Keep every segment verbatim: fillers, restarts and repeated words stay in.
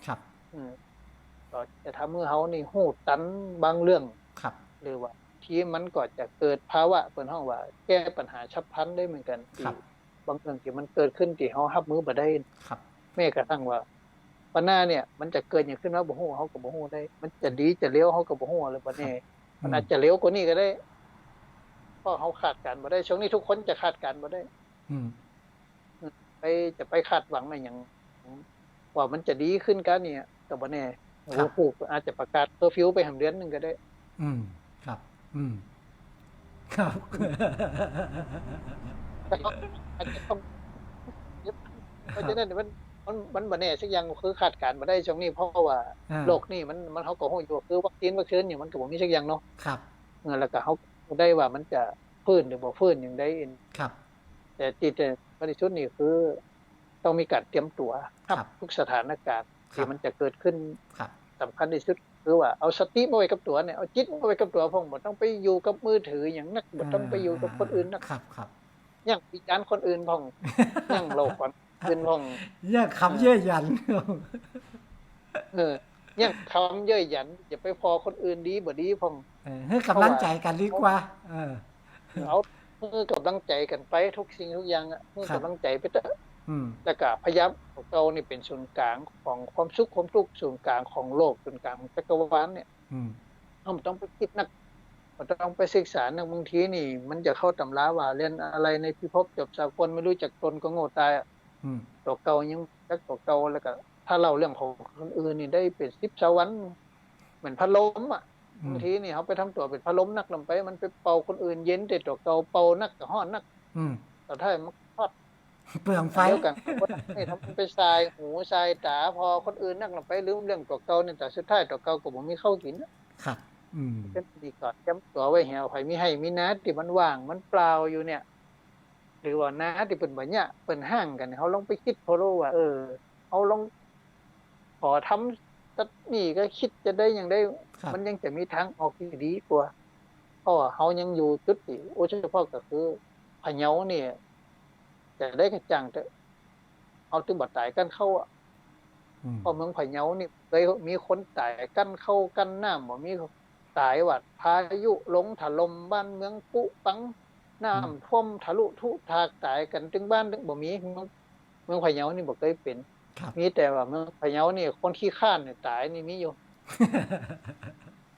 ครับ อืม ก็จะทำหื้อเฮานี่ฮู้ตันบางเรื่อง ครับ หรือว่าทีมันก็จะเกิดภาวะเปิ้นฮ้องว่าแก้ปัญหาฉับพลันได้เหมือนกั๋น ครับ ตี้บางเรื่องตี้มันเกิดขึ้นตี้เฮาฮับมือบ่ได้ ครับ แม้กระทั่งว่า ปัญหาเนี่ยมันจะเกิดหยังขึ้นมาบ่ฮู้ เฮาก็บ่ฮู้ได้ มันจะดีจะเลวเฮาก็บ่ฮู้เลย บ่แน่ ครับ มัน อืม อาจจะเลวกว่านี้ก็ได้ เพราะเฮาคาดการณ์บ่ได้ ช่วงนี้ทุกคนจะคาดการณ์บ่ได้ อืม ไป จะไปคาดหวังอะหยัง ว่ามันจะดีขึ้นกาเนี่ย ก็บ่แน่ ครับ ฮู้ อาจจะประกาศเคอร์ฟิวไปแหมเดือนหนึ่งก็ได้ อืม ครับ อืม ครับ อาจจะต้อง เพราะฉะนั้นมัน มัน มันบ่แน่สักอย่าง คือคาดการณ์บ่ได้ช่วงนี้ เพราะว่า อ่า โรคนี่มัน มัน เฮาก็ฮู้อยู่ คือวัคซีน วัคซีนนี่มันก็บ่มีสักอย่างเนาะ ครับ เออ แล้วก็เฮาบ่ได้ว่ามันจะฟื้นหรือบ่ฟื้นอย่างใด ครับ แต่ตี้สำคัญตี้สุดนี่คือ ต้องมีก๋านเตรียมตั๋ว ครับ ฮับทุกสถานการณ์ ครับ ตี้มันจะเกิดขึ้น ครับ สำคัญตี้สุดคือว่าเอาสติมาไว้กับตั๋วเนี่ย เอาจิตมาไว้กับตั๋วพ่อง บ่ต้องไปอยู่กับมือถือหยังนัก บ่ต้องไปอยู่กับคนอื่นนัก ครับ ครับ ย้างวิจารณ์คนอื่นพ่อง ย้างเล่าขวัญคนอื่นพ่อง ย้างกำเย้ยหยัน เออ ย้างกำเย้ยหยัน อย่าไปผ่อคนอื่นดีบ่ดีพ่อง เออ หื้อกำลังใจ๋กั๋นดีกว่า เออ เอา หื้อกำลังใจ๋กั๋นไปทุกสิ่งทุกอย่างอะ หื้อกำลังใจ๋ไปเต๊อะ อืม แล้วก็พยายามเอาตั๋วเก่านี่เป๋นศูนย์กลางของความสุขความตุ๊กข์ ศูนย์กลางของโลก ศูนย์กลางของจักรวาลเนี่ย อืม เฮาบ่ต้องไปกึ๊ดนัก บ่ต้องไปศึกษานัก บางทีนี่มันจะเข้าตำราว่าเรียนอะไรในพิภพจบสากล ไม่รู้จักตนก็โง่ตายอะ อืม ตั๋วเก่ายังจักตั๋วเก่า แล้วก็ถ้าเล่าเรื่องของคนอื่นนี่ได้เป๋นสิบซาววัน เหมือนพัดลมอะ อืม บางทีนี่เฮาไปทำตั๋วเป๋นพัดลมนักลำไป มันไปเป่าคนอื่นเย็น แต่ตั๋วเก่าเป่านักก็ฮ้อนนัก อืม สุดท้ายมันก็ฮอด เปลืองไฟ เดียวกั๋น นี่ถ้ามันไปส่ายหูส่ายต๋าผ่อคนอื่นนักลำไป ลืมเรื่องตั๋วเก่านี่ แต่สุดท้ายตั๋วเก่าก็บ่มีข้าวกิ๋นอะ ครับ อืม เป๋นดีกว่าเตรียมตั๋วไว้แหว ใผมีไฮ่มีนาตี้มันว่างมันเปล่าอยู่เนี่ย หรือว่านาตี้เปิ้นบ่เยียะ เปิ้นฮ้างกั๋น เฮาลองไปกึ๊ดผ่อดูว่า เออ เฮาลองขอทำตั๊ดนี่ก็กึ๊ดจะได้หยังได้ ครับ มันยังจะมีตางออกตี้ดีกว่า เพราะว่าเฮายังอยู่จุดตี้ โอ้ เฉพาะก็คือพะเยาเนี่ย จะใดก็จ้างเต๊อะ เฮาตึงบ่ต๋ายกั๋นเข้าอะ อืม เพราะเมืองพะเยานี่เคยมีคนต๋ายกั๋นเข้ากั๋นน้ำ บ่มี ต๋ายว่าพายุลงถล่มบ้านเมืองปุปัง น้ำ อืม ท่วมทะลุทุถาก ต๋ายกั๋นตึงบ้านตึง บ่มี เมือง เมืองพะเยานี่บ่เคยเป๋น ครับ มีแต่ว่าเมืองพะเยานี่คนขี้คร้านเนี่ยต๋ายนี่มีอยู่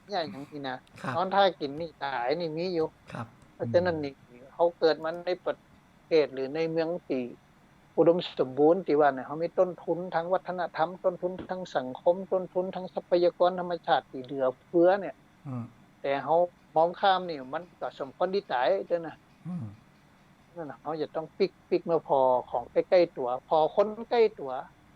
เนี่ยอย่างนี้นะ ครับ นอนท่ากิ๋นนี่ต๋ายนี่มีอยู่ ครับ เพราะฉะนั้นนี่ อืม เฮาเกิดมาในประเทศหรือในเมืองตี้ อุดมสมบูรณ์ตี้ว่าเนี่ย เฮามีต้นทุนทางวัฒนธรรม ต้นทุนทางสังคม ต้นทุนทางทรัพยากรธรรมชาติตี้เหลือเฟือเนี่ย อืม แต่เฮามองข้ามนี่ มันก็สมควรตี้ต๋ายเต๊อะนะ อืม นั่นน่ะ เฮาจะต้องปิ๊ก ปิ๊กมาผ่อของใก้ๆ ตั๋ว ผ่อคนใก้ตั๋ว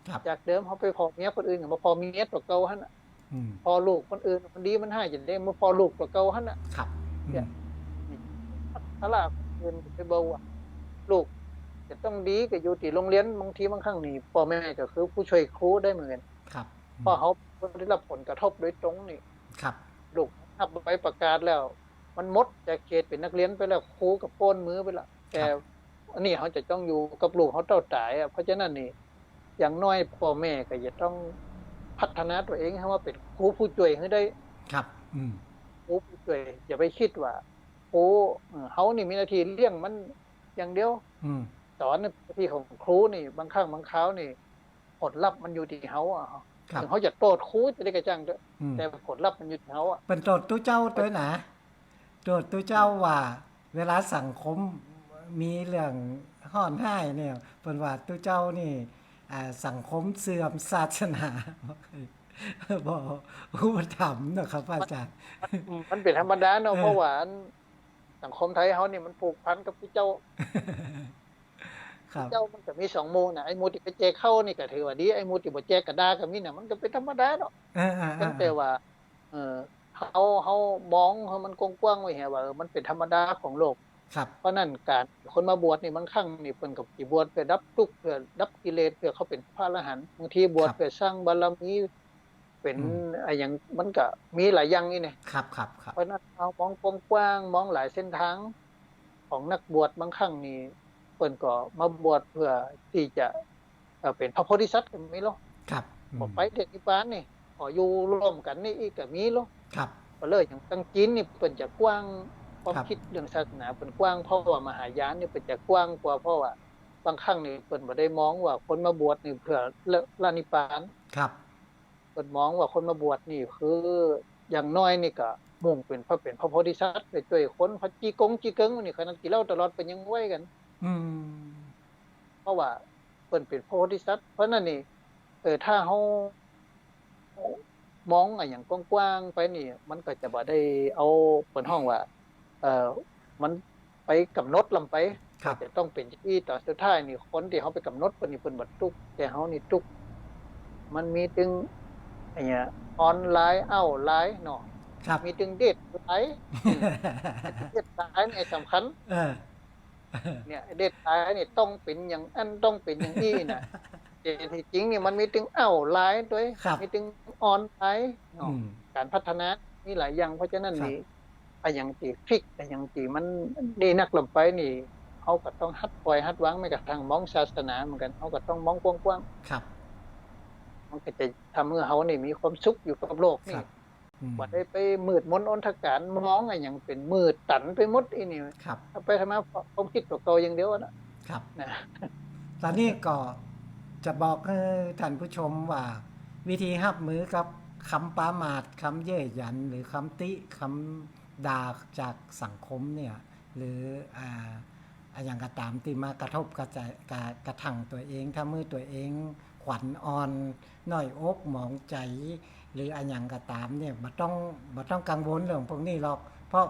ครับ จากเดิมเฮาไปผ่อเมียคนอื่น ก็มาผ่อเมียตั๋วเก่าหั้นน่ะ อืม ผ่อลูกคนอื่น มันดีมันฮ้ายจะได้มาผ่อลูกตั๋วเก่าหั้นน่ะ ครับ เนี่ย อืม ภาระคนอื่นไปเบาอะ ลูกจะต้องดีก็อยู่ตี้โรงเรียน บางทีบางครั้งนี่ ป้อแม่ก็คือผู้ช่วยครูได้เหมือนกั๋น ครับ อืม เพราะเฮาได้รับผลกระทบโดยตรงนี่ ครับ ลูกฮับใบประกาศแล้ว มันหมดจากเขตเป๋นนักเรียนไปแล้ว ครูก็โป้นมือไปแล้ว แต่ ครับ อันนี้เฮาจะต้องอยู่กับลูกเฮาเต้าต๋ายอะ เพราะฉะนั้นนี่ อย่างน้อยป้อแม่ก็จะต้องพัฒนาตั๋วเองหื้อว่าเป๋นครูผู้ช่วยหื้อได้ ครับ อืม ครูผู้ช่วย อย่าไปกึ๊ดว่า ครู เอ่อ เฮานี่มีหน้าตี้เลี้ยงมันอย่างเดียว อืม สอน หน้าตี้ของครูนี่ บางครั้งบางคราวนี่ ผลลัพธ์มันอยู่ตี้เฮาอะ ครับ เถิงเฮาจะโต้ษครูจะใดก็จ้างเต๊อะ อืม แต่ผลลัพธ์มันอยู่ตี้เฮาอะ เปิ้นโต้ษตุ๊เจ้าตวยนะ โต้ษตุ๊เจ้าว่า เวลาสังคมมีเรื่องฮ้อนฮ้ายเนี่ย เปิ้นว่าตุ๊เจ้านี่ อ่า สังคมเสื่อม ศาสนา บ่ อุปถัมภ์นะครับ อาจ๋ารย์ มัน มันเป๋นธรรมดาเนาะ เออ เพราะว่าอัน สังคมไทยเฮานี่มันผูกพันกับตุ๊เจ้า ครับ เจ้ามันก็มีสองหมู่น่ะ ไอ้หมู่ตี้ไปแจกข้าวนี่ก็ถือว่าดี ไอ้หมู่ตี้บ่แจกก็ด่าก็มีน่ะ มันก็เป๋นธรรมดาเนาะ เออๆๆ เพียงแต่ว่า เออ เฮา เฮามองหื้อมันกว้างๆ ไว้แหมว่า เออ มันเป๋นธรรมดาของโลก ครับ เพราะนั้นก๋านคนมาบวชนี่บางครั้งนี่เปิ้นก็สิบวชเพื่อดับตุ๊กข์ เพื่อดับกิเลส เพื่อเขาเป๋นพระอรหันต์ บางทีบวช ครับ เพื่อสร้างบารมี เป๋น อืม อะหยัง มันก็มีหลายอย่างนี่เนี่ย ครับ ครับ ครับ เพราะนั้นเฮามองกว้างๆ มองหลายเส้นตาง ของนักบวชบางครั้งนี่ เปิ้นก็มาบวชเพื่อตี้จะ เอ่อ เป๋นพระโพธิสัตว์ก็มีเนาะ ครับ อืม บ่ไปเตียนิพพานนี่ ขออยู่ร่วมกั๋นนี่อี้ก็มีลอ ครับ ก็เลยอย่างตังจีนนี่เปิ้นจะกว้าง ความ ครับ กึ๊ดเรื่องศาสนาเปิ้นกว้าง เพราะว่ามหายานนี่เปิ้นจะกว้างกว่า เพราะว่าบางครั้งนี่เปิ้นบ่ได้มองว่าคนมาบวชนี่เปื้อละ ละนิพพาน ครับ เปิ้นมองว่าคนมาบวชนี่คืออย่างน้อยนี่ก็มุ่งเป๋นพระ เป๋นพระโพธิสัตว์ ไปจ้วยคน พระจี้กงจี้เกิงนี่ ขนาดกิ๋นเหล้าตลอดเปิ้นยังไหว้กั๋น อืม เพราะว่าเปิ้นเป๋นพระโพธิสัตว์ เพราะนั้นนี่ เออ ถ้าเฮามองอะหยังกว้างๆ ไปนี่ มันก็จะบ่ได้เอา เปิ้นฮ้องว่า เอ่อ มันไปก๋ำหนดลำไป ครับ จะต้องเป๋นอย่างอี้ ต๋อนสุดท้ายนี่ คนตี้เฮาไปก๋ำหนดเปิ้นนี่ เปิ้นบ่ตุ๊กข์ แต่เฮานี่ตุ๊กข์ มันมีตึง อะหยัง ออนไลน์ เอาท์ไลน์เนาะ ครับ มีตึงเดดไลน์ เดดไลน์นี่สำคัญ เออ เนี่ย เดดไลน์นี่ต้องเป๋นอย่างอั้น ต้องเป๋นอย่างอี้น่ะ แต่ที่จริงนี่มันมีตึงเอาท์ไลน์ตวย ครับ มีตึงออนไลน์เนาะ อืม ก๋านพัฒนามีหลายอย่าง เพราะฉะนั้น ครับ นี่ อะหยังตี้ฟิก อะหยังตี้มันดีนักลำไปนี่ เฮาก็ต้องหัดปล่อยหัดวาง แม้กระทั่งมองศาสนาเหมือนกั๋น เฮาก็ต้องมองกว้างๆ ครับ มันก็จะทำหื้อเฮานี่มีความสุขอยู่กับโลกนี่ ครับ อืม บ่ได้ไปมืดมนอนทกาน มองอะหยังเป๋นมืดตันไปหมดอี้นี่ ครับ ถ้าไปทำมาความกึ๊ดตั๋วเก่าอย่างเดียวอะนะ ครับ นะ ต๋อนนี้ก็จะบอกหื้อท่านผู้ชมว่า วิธีฮับมือกับกำปรามาส กำเย้ยหยัน หรือกำติ กำด่าจากสังคมเนี่ย หรือ อ่า อะหยังก็ต๋ามตี้มากระทบกระจะ กระ กระทั่งตั๋วเอง ทำหื้อตั๋วเองขวัญอ่อน น้อยอกหมองใจ๋ หรืออะหยังก็ต๋ามเนี่ย บ่ต้อง บ่ต้องกังวลเรื่องพวกนี้หรอก เพราะ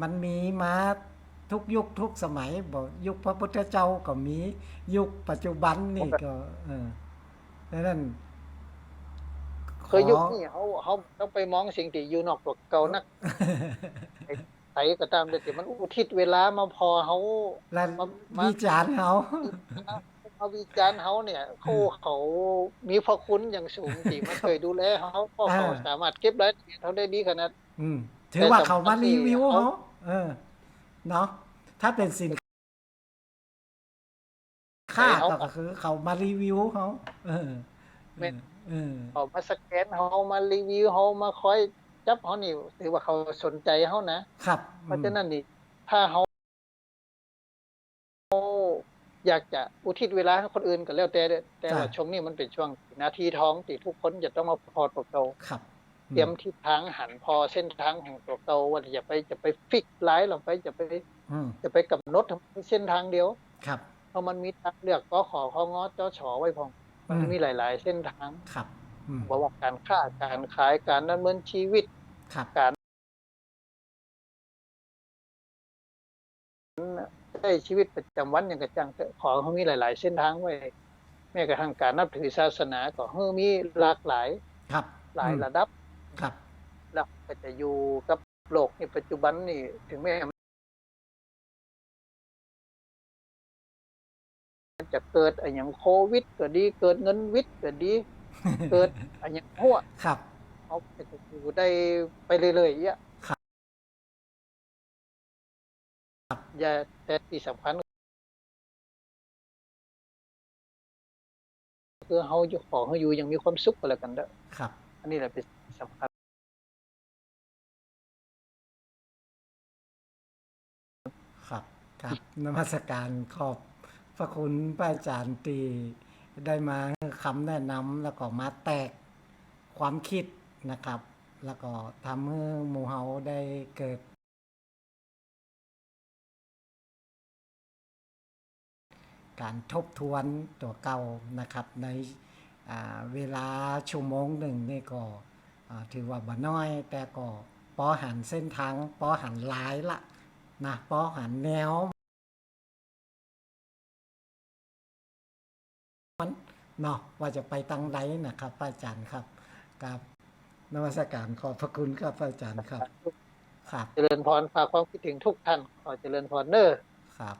มันมีมาทุกยุคทุกสมัย บ่ ยุคพระพุทธเจ้าก็มี ยุคปัจจุบันนี่ก็ เออ ดังนั้น คือยุคนี้เฮา เฮาต้องไปมองสิ่งตี้อยู่นอกตั๋วเก่านัก ใผก็ต๋ามแต่ตี้มันอุทิศเวลามาผ่อเฮา และ มา มา วิจารณ์เฮา มาวิจารณ์เฮาเนี่ย เขา อืม เขามีพระคุณอย่างสูงตี้มาช่วยดูแลเฮา เพราะเขา อ่า สามารถเก็บรายละเอียดเฮาได้ดีขนาด อืม ถือว่าเขามารีวิวเฮา เออ เนาะ ถ้าเป๋นสิน ค้า เออ เขาก็ ก็คือเขามารีวิวเฮา เออ แม่น เออ เออ เขามาสแกนเฮา มารีวิวเฮา มาคอยจับเฮานี่ ถือว่าเขาสนใจ๋เฮานะ ครับ เพราะฉะนั้นนี่ อืม ถ้าเฮาอยากจะอุทิศเวลาหื้อคนอื่นก็แล้วแต่ แต่ว่า จ้ะ ช่วงนี้มันเป๋นช่วงนาทีทองตี้ทุกคนจะต้องมาผ่อตั๋วเก่า ครับ เตรียม อืม ทิศทางหันผ่อเส้นทางแห่งตั๋วเก่า ว่าจะไป จะไปฟิกไลน์ลงไป จะไป อืม จะไปก๋ำหนดเส้นทางเดียว ครับ เพราะมันมีตางเลือก กข ค ง จ ฉ ไว้พ่อง มัน อืม มีหลายๆ เส้นทาง ครับ อืม บ่ว่าก๋านค้า ก๋านขาย ก๋านดำเนินชีวิต ครับ ก๋าน ใจ๊ชีวิตประจ๋ำวันหยังก็จ้างเต๊อะ ขอหื้อมีหลายๆ เส้นทางไว้ แม้กระทั่งก๋านนับถือศาสนาก็หื้อมีหลากหลาย ครับ หลาย อืม ระดับ ครับ แล้วก็จะอยู่กับโลกนี่ปัจจุบันนี่ ถึงแม้มันจะเกิดอะหยังโควิดก็ดี เกิดเงินวิดก็ดี เกิดอะหยังหั้ว ครับ เฮาก็จะอยู่ได้ไปเรื่อยๆ เอี้ย ครับ ครับ อย่า แต่ตี้สำคัญ คือเฮาอยู่ ขอเฮาอยู่อย่างมีความสุขก็แล้วกั๋นเต๊อะ ครับ อันนี้แหละเป๋นสิ่งสำคัญ ครับ ครับ นมัสการ ขอบพระคุณพระอาจ๋ารย์ตี้ได้มาหื้อคำแนะนำ แล้วก็มาแตกความกึ๊ดนะครับ แล้วก็ทำหื้อหมู่เฮาได้เกิด ก๋านทบทวนตั๋วเก่านะครับ ใน อ่า เวลาชั่วโมงนึ่งนี่ก็ อ่า ถือว่าบ่น้อย แต่ก็ปอหันเส้นตาง ปอหันลายละนะ ปอหันแนว มันเนาะ ว่าจะไปตางใดนะครับ พระอาจ๋ารย์ครับ ครับ นมัสการ ขอบพระคุณครับ พระอาจ๋ารย์ครับ ครับ เจริญพร ฝากความกึ๊ดเถิงทุกท่าน ขอเจริญพรเน้อ ครับ